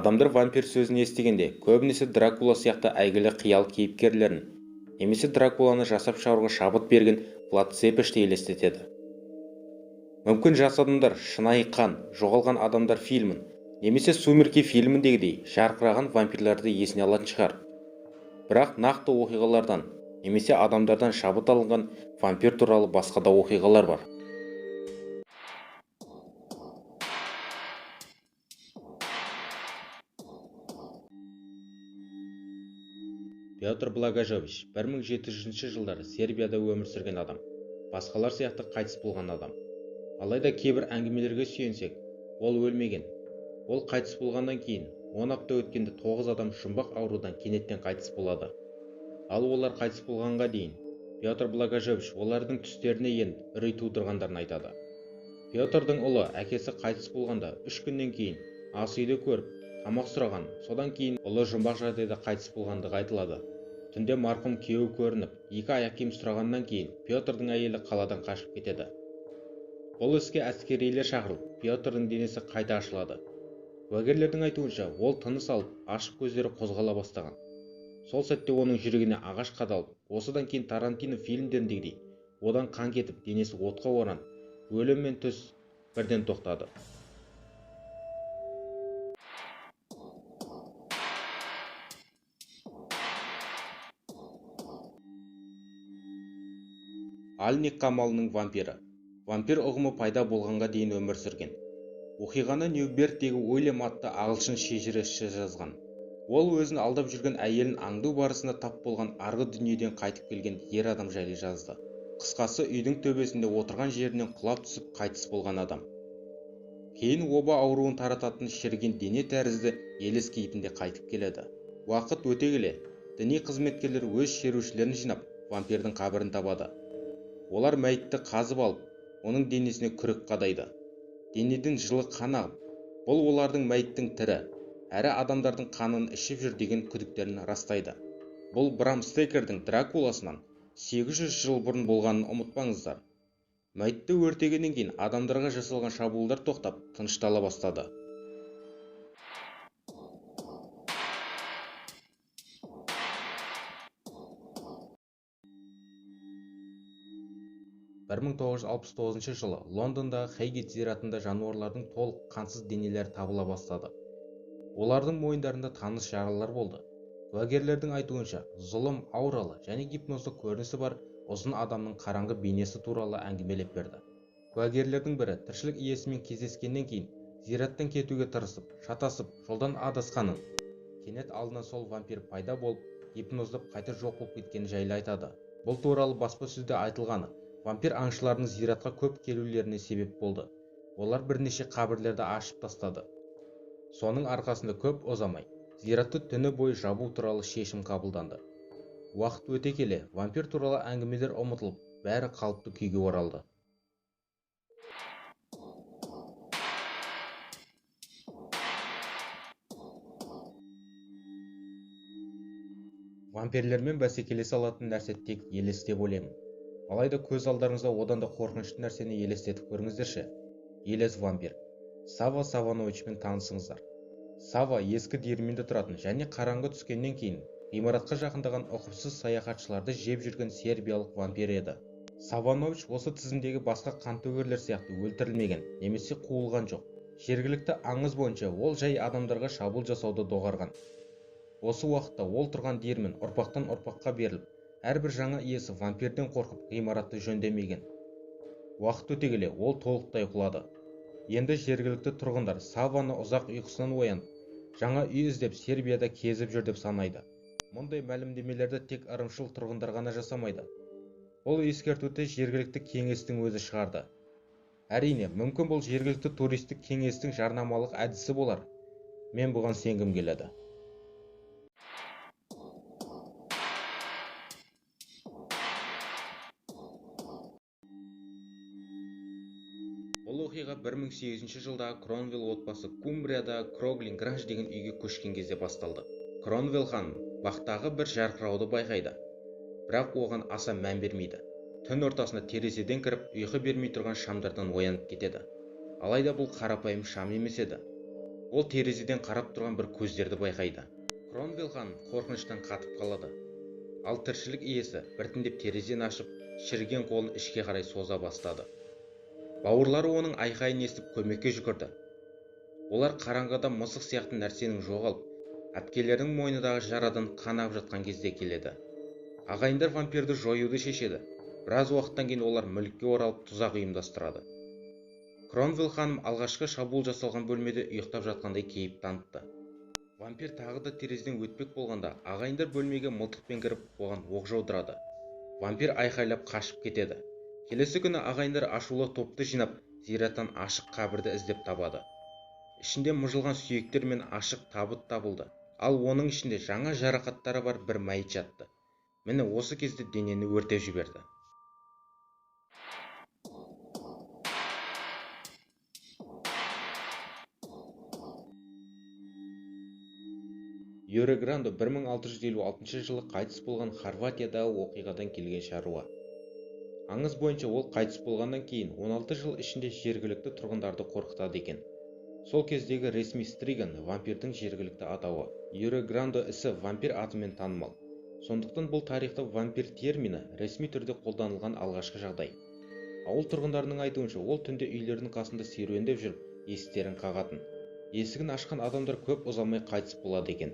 Адамдар вампир сөзін естігенде көбінесе Дракула сияқты әйгілі қиял кейіпкерлерін немесе Дракуланы жасап шығаруға шабыт берген Влад Цепешті елестетеді. Мүмкін жас адамдар «Шынайы қан», «Жоғалған адамдар» фильмін немесе «Сумерки» фильміндегідей жарқыраған вампирлерді есіне алатын шығар. Бірақ нақты оқиғалардан немесе адамдардан шабыт алынған вампир туралы басқа да оқиғалар бар. Петр Благожевич 1700 жылдары Сербияда өмір сүрген адам, басқалар сияқты қайтыс болған адам. Алайда кейбір әңгімелерге сүйенсек, ол өлмеген. Ол қайтыс болғаннан кейін 10 апта өткенде 9 адам жұмбақ аурудан кенеттен қайтыс болады. Ал олар қайтыс болғанға дейін Петр Благожевич олардың түстеріне еніп үрей тудырғандарын айтады. Петрдің ұлы әкесі қайтыс болғанда 3 күннен кейін ас үйде көріп, тамақ сұраған, содан кейін ұлы жұмбақ жағдайда қайтыс болғандығы айтылады. Түнде марқұм күйеуі көрініп, 2 аяқ киім сұрағаннан кейін Петрдің әйелі қаладан қашып кетеді. Бұл іске әскерилер шақырылып, Петрдің денесі қайта ашылады. Куәгерлердің айтуынша, ол тыныс алып, ашық көздері қозғала бастаған. Сол сәтте оның жүрегіне ағаш қадалып, осыдан кейін Тарантино фильмдеріндегідей одан қан кетіп, денесі отқа оранып, өлім мен түс бірден тоқтады. Альник қамалының вампирі. Вампир ұғымы пайда болғанға дейін өмір сүрген. Оқиғаны Ньюберттегі Уильям атты ағылшын шежіреші жазған. Ол өзін алдап жүрген әйелін аңду барысында тап болған арғы дүниеден қайтып келген ер адам жайлы жазды. Қысқасы, үйдің төбесінде отырған жерінен құлап түсіп қайтыс болған адам. Кейін оба ауруын тарататын шіріген дене тәрізді елес кейпінде қайтып келеді. Уақыт өте келе, діни қызметкерлер өз шерушілерін жинап, вампирдің қабірін табады. Олар мәйітті қазып алып, оның денесіне күрек қадайды. Денеден жылы қан ағып, бұл олардың мәйіттің тірі, әрі адамдардың қанын ішіп жүр деген күдіктерін растайды. Бұл Брам Стокердің Дракуласынан 800 жыл бұрын болғанын ұмытпаңыздар. Мәйітті өртегеннен кейін адамдарға жасалған шабуылдар тоқтап, тыныштала бастады. Бір 1969 жылы Лондондағы Хейгейт зиратында жануарлардың толық қансыз денелері табыла бастады. Олардың мойындарында таныс жаралар болды. Куәгерлердің айтуынша, зұлым, ауралы және гипноздық көрінісі бар ұзын адамның қараңғы бейнесі туралы әңгімелеп берді. Куәгерлердің бірі тіршілік иесімен кездескеннен кейін зираттан кетуге тырысып, шатасып, жолдан адасқанын, кенет алдынан сол вампир пайда болып, гипноздап қайта жоқ болып кеткені жайлы айтады. Бұл туралы баспасөзде айтылғаны вампир аңшыларының зиратқа көп келулеріне себеп болды. Олар бірнеше қабірлерді ашып тастады. Соның арқасында көп ұзамай зиратты түні бойы жабу туралы шешім қабылданды. Уақыт өте келе вампир туралы әңгімелер ұмытылып, бәрі қалыпты күйге оралды. Вампирлермен бәсекелесе алатын нәрсе тек елес деп ойлаймын. Алайда көз алдарыңызда одан да қорқынышты нәрсені елестетіп көріңіздерші. Елес вампир. Сава Савановичпен танысыңыздар. Сава ескі диірменде тұратын және қараңғы түскеннен кейін ғимаратқа жақындаған ұқыпсыз саяхатшыларды жеп жүрген сербиялық вампир еді. Саванович осы тізімдегі басқа қантөгерлер сияқты өлтірілмеген немесе қуылған жоқ. Жергілікті аңыз бойынша ол жай адамдарға шабуыл жасауды доғарған. Осы уақытта ол тұрған диірмен ұрпақтан ұрпаққа беріліп, әрбір жаңа иесі вампирден қорқып ғимаратты жөндемеген. Уақыт өте келе ол толықтай құлады. Енді жергілікті тұрғындар Саваны ұзақ ұйқысынан оянып, жаңа үй іздеп Сербияда кезіп жүр деп санайды. Мұндай мәлімдемелерді тек ырымшыл тұрғындар ғана жасамайды. Бұл ескертуді жергілікті кеңестің өзі шығарды. Әрине, мүмкін бұл жергілікті туристік кеңестің жарнамалық әдісі болар. Мен бұған сенгім келеді. Бұл оқиға 1800 жылдағы Кронвилл отбасы Кумбриядағы Кроглин Гранж деген үйге көшкен кезде басталды. Кронвилл ханым бақтағы бір жарқырауды байқайды, бірақ оған аса мән бермейді. Түн ортасында терезеден кіріп, ұйқы бермей тұрған шамдардан оянып кетеді. Алайда бұл қарапайым шам емес еді. Ол терезеден қарап тұрған бір көздерді байқайды. Кронвилл ханым қорқыныштан қатып қалады. Ал тіршілік иесі біртіндеп терезені ашып, шіріген қолын ішке қарай соза бастады. Бауырлары оның айқайын естіп көмекке жүгірді. Олар қараңғыда мысық сияқты нәрсенің жоғалып, әпкелерінің мойнындағы жарадан қан ағып жатқан кезде келеді. Ағайындар вампирді жоюды шешеді. Біраз уақыттан кейін олар мүлікке оралып тұзақ ұйымдастырады. Кронвилл ханым алғашқы шабуыл жасалған бөлмеде ұйықтап жатқандай кейіп танытты. Вампир тағы да терезеден өтпек болғанда, ағайындар бөлмеге мылтықпен кіріп, оған оқ жаудырады. Вампир айқайлап қашып кетеді. Келесі күні ағайындар ашулы топты жинап, зираттан ашық қабірді іздеп табады. Ішінде мұжылған сүйектер мен ашық табыт табылды. Ал оның ішінде жаңа жарақаттары бар бір мәйіт жатты. Міне осы кезде денені өртеп жіберді. Юре Грандо 1656 жылы қайтыс болған Хорватиядағы оқиғадан келген шаруа. Аңыз бойынша ол қайтыс болғаннан кейін 16 жыл ішінде жергілікті тұрғындарды қорқытады екен. Сол кездегі ресми Стриган вампирдің жергілікті атауы. Юре Грандо ісі вампир атымен танымал. Сондықтан бұл тарихта вампир термині ресми түрде қолданылған алғашқы жағдай. Ауыл тұрғындарының айтуынша, ол түнде үйлердің қасында серуендеп жүріп, есіктерін қағатын. Есігін ашқан адамдар көп ұзамай қайтыс болады екен.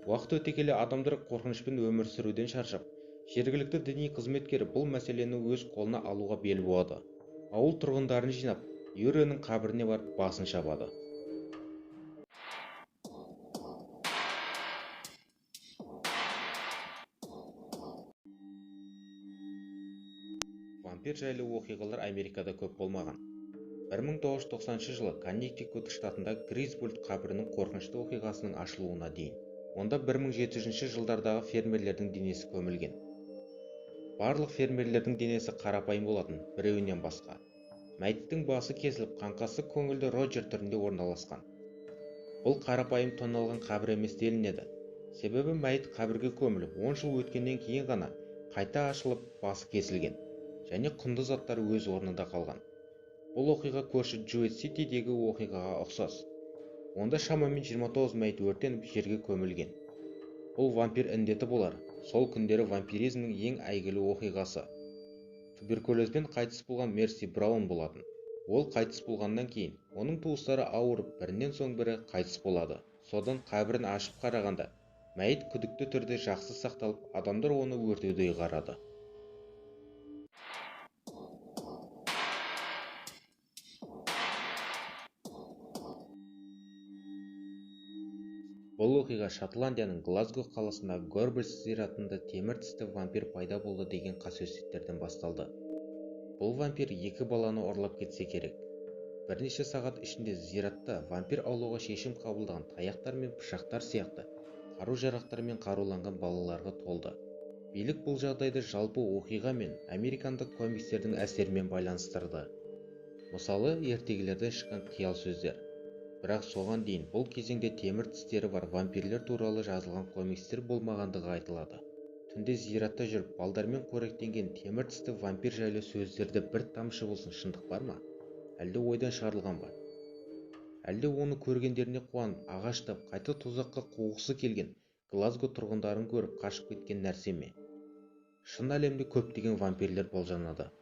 Уақыт өте келе адамдар қорқынышпен өмір сүруден шаршап, жергілікті діни қызметкері бұл мәселені өз қолына алуға бел буады. Ауыл тұрғындарын жинап, Юренің қабіріне барып басын шабады. Вампир жайлы оқиғалар Америкада көп болмаған. 1990 жылы Коннектикут штатында Гризбольд қабірінің қорқынышты оқиғасының ашылуына дейін. Онда 1700 жылдардағы фермерлердің денесі көмілген. Барлық фермерлердің денесі қарапайым болатын, біреуінен басқа. Мәйіттің басы кесіліп, қаңқасы көңілді Роджер түрінде орналасқан. Бұл қарапайым тоналған қабір емес делінеді. Себебі мәйіт қабірге көміліп, 10 жыл өткеннен кейін ғана қайта ашылып, басы кесілген және құнды заттары өз орнында қалған. Бұл оқиға көрші Джуэт Ситидегі оқиғаға ұқсас. Онда шамамен 29 мәйіт өртеніп жерге көмілген. Бұл вампир індеті болар. Сол күндері вампиризмнің ең әйгілі оқиғасы. Туберкулезбен қайтыс болған Мерси Браун болатын. Ол қайтыс болғаннан кейін оның туыстары ауырып, бірінен соң бірі қайтыс болады. Содан қабірін ашып қарағанда, мәйіт күдікті түрде жақсы сақталып, адамдар оны өртеуді ұйғарады. Бұл оқиға Шотландияның Глазго қаласындағы Горбельс зиратында темір тісті вампир пайда болды деген қасиеттерден басталды. Бұл вампир екі баланы ұрлап кетсе керек. Бірнеше сағат ішінде зиратта вампир аулауға шешім қабылдаған таяқтар мен пышақтар сияқты қару-жарақтармен қаруланған балаларға толды. Билік бұл жағдайды жалпы оқиға мен американдық комикстердің әсерімен байланыстырды. Мысалы, ертегілерден шыққан қиял сөздер. Бірақ соған дейін бұл кезеңде темір тістері бар вампирлер туралы жазылған комикстер болмағандығы айтылады. Түнде зиратта жүріп, балдармен қоректенген темір тісті вампир жайлы сөздерді бір тамшы болсын шындық бар ма? Әлде ойдан шығарылған ба? Әлде оны көргендеріне қуанып, ағаштап, қайта тұзаққа қуғысы келген Глазго тұрғындарын көріп қашып кеткен нәрсе ме? Шын әлемде көптеген вампирлер болжанады.